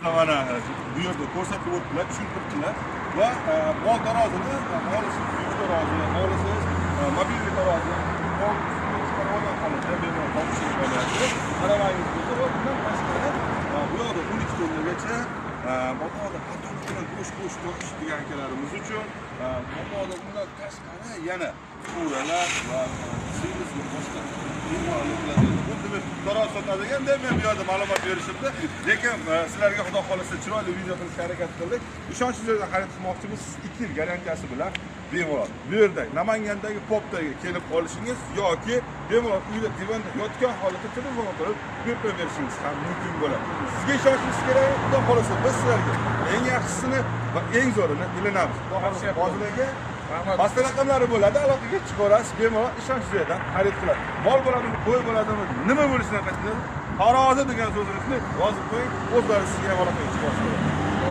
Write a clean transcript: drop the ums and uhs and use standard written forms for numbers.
Mana bu yerda ko'rsatib o'tdilar, tushuntirdilar va mol tarozini xohlasangiz yuk tarozi, xohlasangiz мобильный tarozi chiqarib olgan holatda bemalol topishingiz bo'lyapti. Qaramangiz bo'lsa va bundan tashqari bu yoqda 12 tonnagacha mabodo patolog bilan go'sht qo'shib topish degan akalarimiz uchun mabodo bundan tashqari yana quralar va semiz va boshqa xuddi bir taroz sotadigan men bu yerda ma'lumot berishimda, lekin sizlarga xudo xohlasa chiroyli video qilishga harakat qildik. Ishonchli joydan xarid qilmoqchimiz, 2 yil garantiyasi bilan bemalol bu yerda Namangandagi Popdaga kelib olishingiz yoki bemalol uyda divanda yotgan holatda telefon qilib buyurtma berishingiz ham mumkin bo'ladi. Sizga ishonchimiz kerak, xudo xohlasa biz sizlarga eng yaxshisini va eng zo'rini ilinamiz. Xudo xohlasa Fozil aka pastda raqamlari bo'ladi, aloqaga chiqaverasiz, bemalol ishonchli joydan xarid qiladi. Mol bo'ladimi, qo'y bo'ladimi, nima bo'lishidan qat'iy nazar, tarozi degan so'zini yozib qo'ying, o'zlari sizga aloqaga chiqib oladi.